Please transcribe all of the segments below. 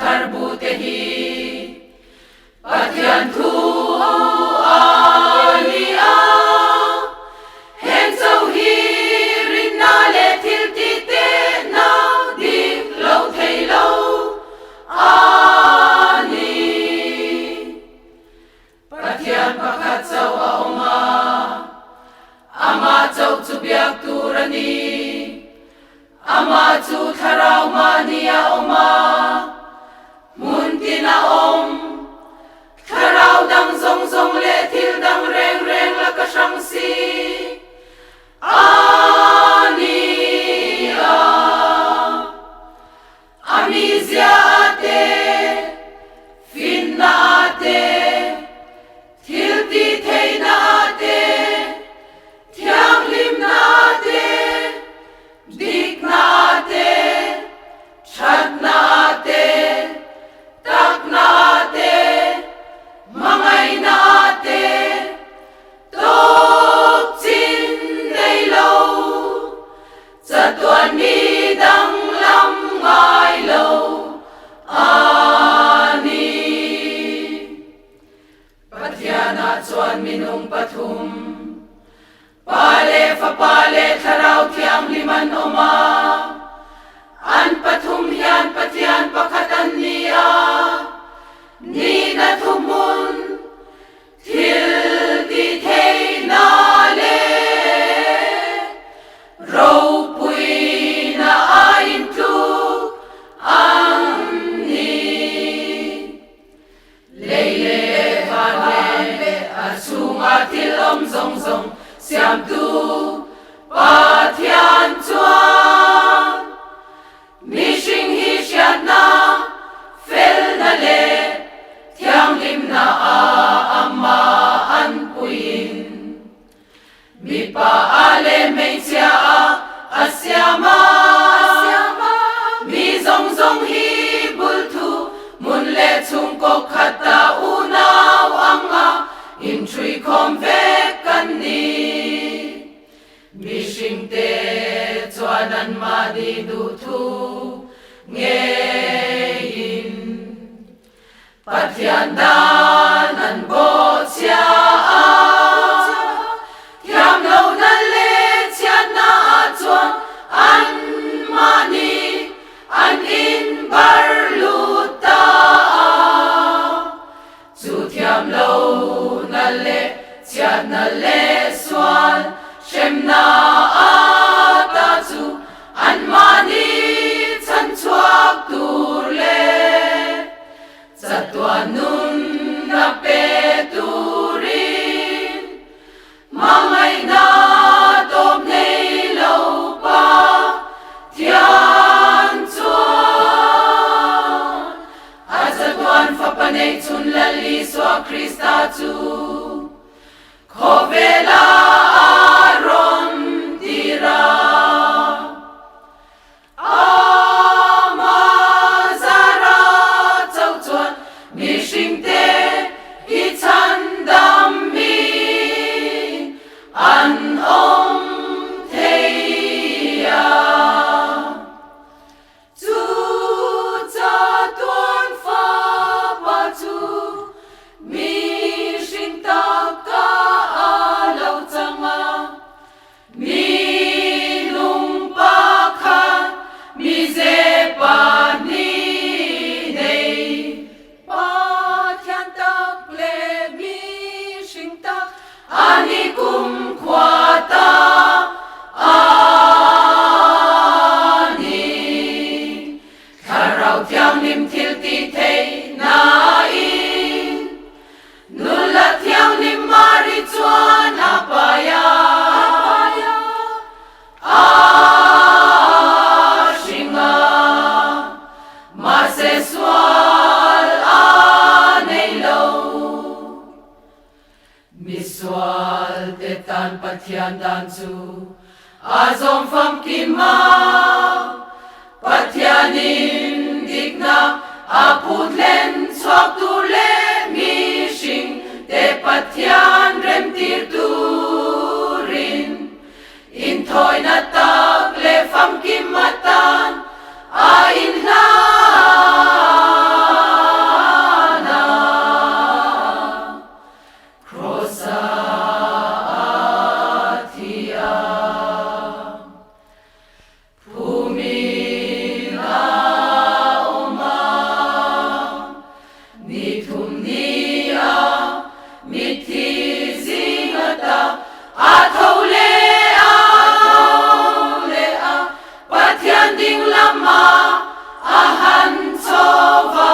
Thar bu te hi Pathian thu a ni a. Heng chauh hi rinna leh thil tih tehna dik lo thei lo a ni. Pathian pakhat chauh a awm a, amah chauh chu biak tur a ni. Amah chu thlarau mahni a awm a, hmun tin a awm. Thlarau dang zawng zawng leh thil dang reng reng la ka hrang si a ni a. A mizia a te, finna a te, thil tih theihna a te, thianghlimna a te, dikna a te, thatna a te, takna a te, hmangaihna a te, tawp chin nei lo. Chatuan mi danglam ngai lo a ni. Pathianah chuan minung pathum, Pa leh Fapa leh Thlarau Thianghlim an awm a, an pathum hian Pathian pakhat an ni a, nihna thuhmun, Thil ti theihna leh ropuina a intluk ang ni. Lei leh van leh a chhunga thil awm zawng zawng siamtu Pathian chuan Mihring hi hriatna, felna leh thianghlimna a ama an puiin mipa a leh hmeichhia a a siam a. Mi zawng zawng hi bulthu hmun leh chhungkaw khata unau anga inṭhuikhawm vek kan ni. Mihringte chuan anmahni duhthu ngeiin Pathian dan an bawhchhia a, thiamlohna leh chhiatna ah chuan anmahni an inbar lut ta a. Chu thiamlohna leh chhiatna leh sual hremna ata chu anmahni chhan chhuak tur leh chatuan nunna pe turin Hmangaihna tawp nei lo pa thian chuan a chatuan Fapa neih chhun Lal Isua Krista chu khawvela a rawn tir a. Ama zara chauh chuan mihringte hi chhandam mi an awm thei a. Chu chatuan fapa chu mihring taka a lo chang a. Mi nung pakhat, mi ze pahnih nei. Pathian tak leh mihring tak a ni kumkhua ta a ni. Thlarau Thianghlim thil tih theih nain Nula thianghlim Mari chuan a pai a, a hring a, mahse sual a nei lo. Misual te tan Pathian dan chu a zawm famkim a, Pathianin dikna a phutlen chhuak tur leh mihring te Pathian remtir turin inthawina tak leh famkim atan a inhlan. Chhumin a awm a, ni thum ni a mitthi zing ata a tho leh a, Pathian ding lamah a han chho va,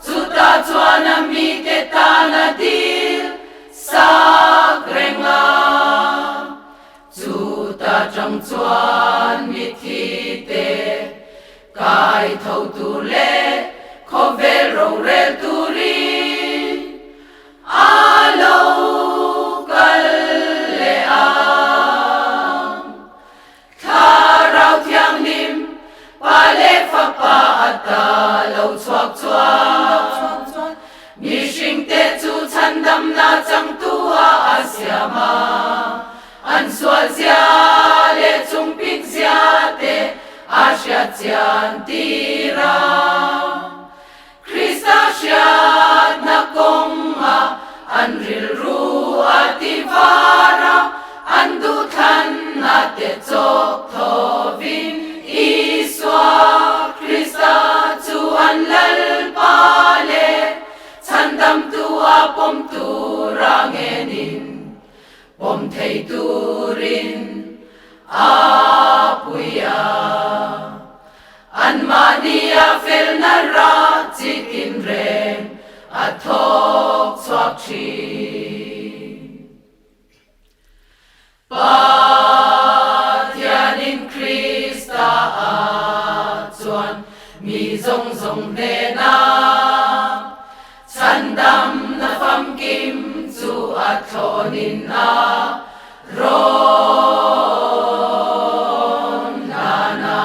chutah chuan a mite tan a dil sak reng a. Chuta tang chuan mithi te kai tho tur leh khawvel rorel turin a lo kal leh ang. Thlarau Thianghlim Pa leh Fapa ata lo chhuak chuan mihringte chu chhandamna changtu ah a siam a. An sual zia leh chungpik zia te a hriat chian tir a. Krista hriatna kawnga an rilru a ti var a, an duhthlanna te chawk thovin Isua Krista chu an Lalpa leh Chhandamtu a pawm tur a ngenin Pawm thei turin a pui a, anmahnia felna rah chi tinreng a thawk chhuak thin. Pathianin Krista ah chuan mi zawng zawng hnenah Chhandamna famkim chu a thlawnin a rawn hlan a.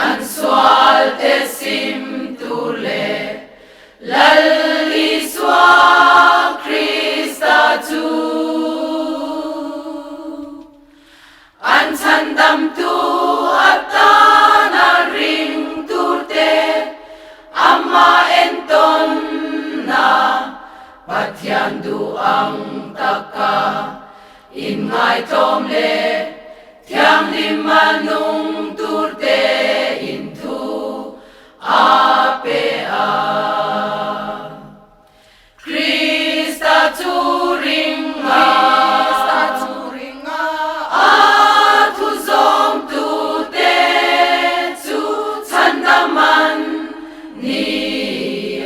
An sualte sim tur leh Lal Isua Krista chu An chhandamtu atana ring turte amah entawnna Pathian duh ang taka inngaihtlawm leh thianghlim a nung turte inthu a pe a. Krista chu ring a, a thu zawmtute chu chhandam an ni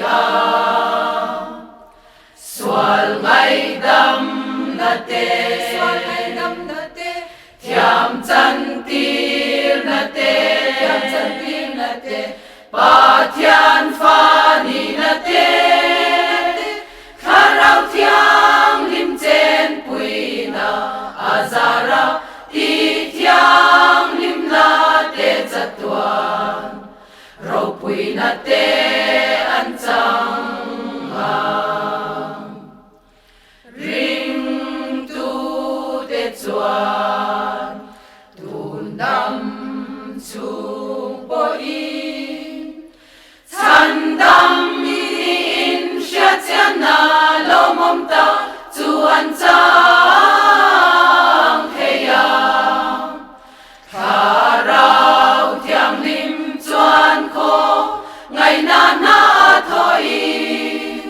a. Sual ngaihdamna te, thiam chantirna te, Pathian fa nihna te, Thlarau Thianghlim chenpuina a zar a, tih thianghlimna te chatuan ropuina te an chang ang. Ringtute chuan tun dam chhung pawhin chhandam niin hriatchianna lawmawm tak chu an chang thei a. Thlarau Thianghlim chuan khaw ngaihna hna a thawhin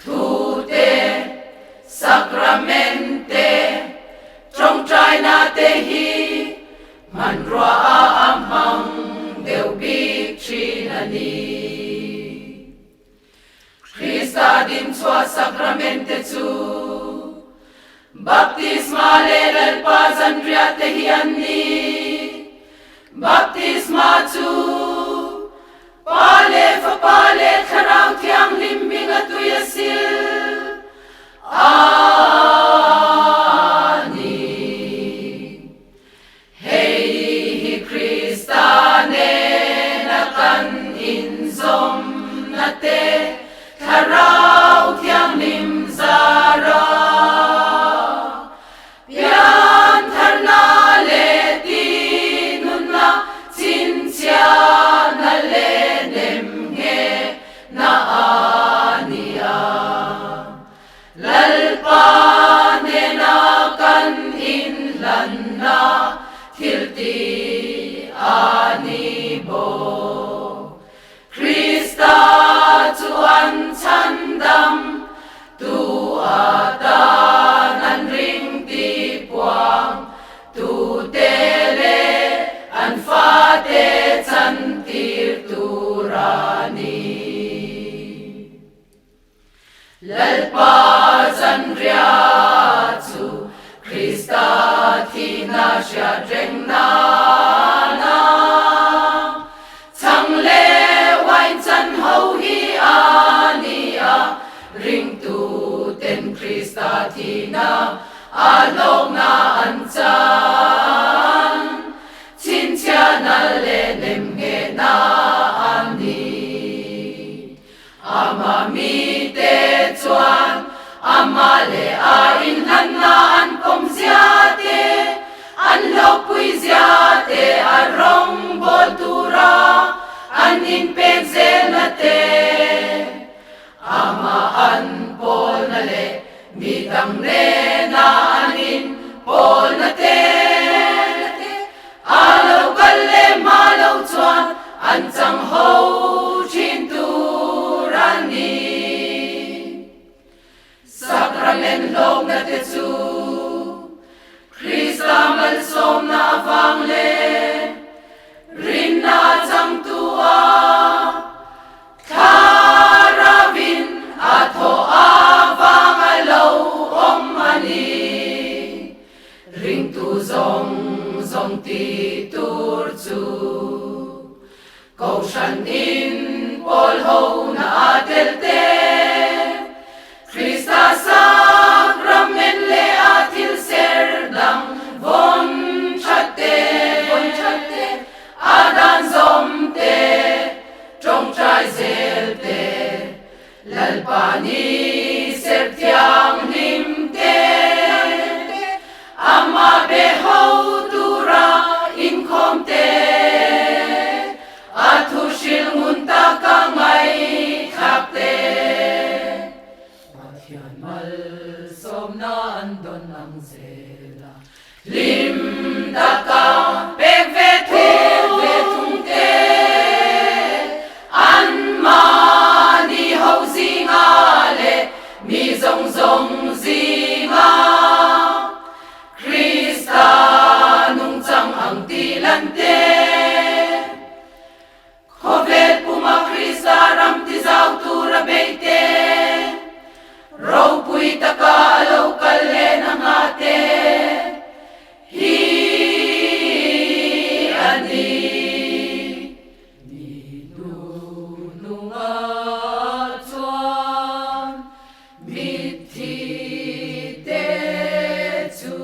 Thu te, sacrament te, tawngtaina te hi hmanrua a a hmang deuh bik thin a ni. Krista dinchhuah sacrament te chu Baptisma leh Lalpa zanriah te hi an ni. Baptisma chu Pa leh Fapa leh Thlarau Thianghlim hming a tui a sil a ni. Hei hi Krista nena kan inzawmna te Thlarau Thianghlim zara Piantharna leh tihnunna chhinchhiahna leh nemnghehna a ni a. Lalpa hnena kan inhlanna. na thil tih a ni bawk. Krista chu an chhandam tu atan an ring tih puang tute leh an fate chantir tur a ni. Lalpa zanriah chu Krista thihna hriat reng nana chhang leh uain chan ho hi a ni a, ringtuten Krista thihna a hlawkna an chan chhinchhiahna leh nemnghehna a ni. Ama mite chuan amah leh a inhlanna an pawm zia te, an hlawkpui zia te, a rawngbawl tura an inpek zelna te, amah an pawlna leh mi dang nena an inpawlna te, A lo kal leh hma lo chuan an chang ho thin tur a ni. Sacrament hlawkna te chu Krista malsawmna avang leh rinna a changtu a Thlarauin a thawh avang a lo awm a ni. Ringtu zawng zawng ti tur chu Kohhran in pawl ho na a tel te, Krista sacrament leh a thil ser dang vawn that te, vawn that te, a dan zawm te, tawngtai zel te, Lalpa ni ser thianghlim te, Amah be ho tura inkhawm te, A thu hrilh ngun taka ngaihthlak te. Pathian malsawmna an dawn ang zela Hlim taka pek ve thung te, an mahni ho zinga leh mi zawng zawng zinga Krista nungchang ang tih lan te. Khawvel puma Krista ram tizau tura beite, ropui taka a lo kal leh na ngah te hi a ni. Ni hnu hnungah chuan mitthi te chu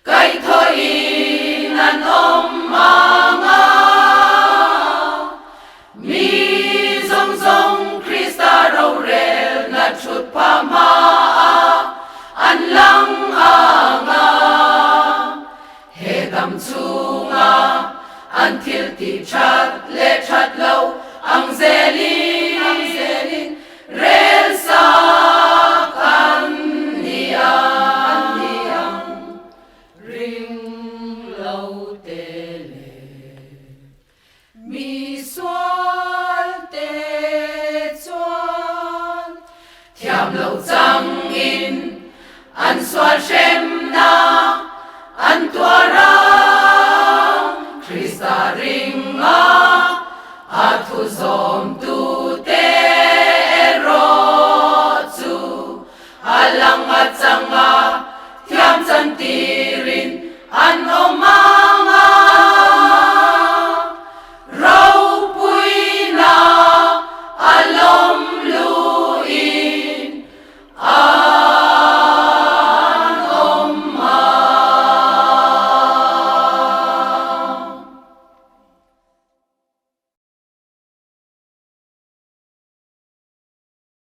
Kaihthawhin an awm ang a, mi zawng zawng Krista rorelna thut pha hmaah an lang ang a. He dam chhunga an thil tih that leh that loh ang zelin Rel sak an ni ang, ring lo te leh mi sual te chuan thiam lo changin an sual hremna an tuar a, Krista ringa A thu zawmtute erawh chu a lang a chang a.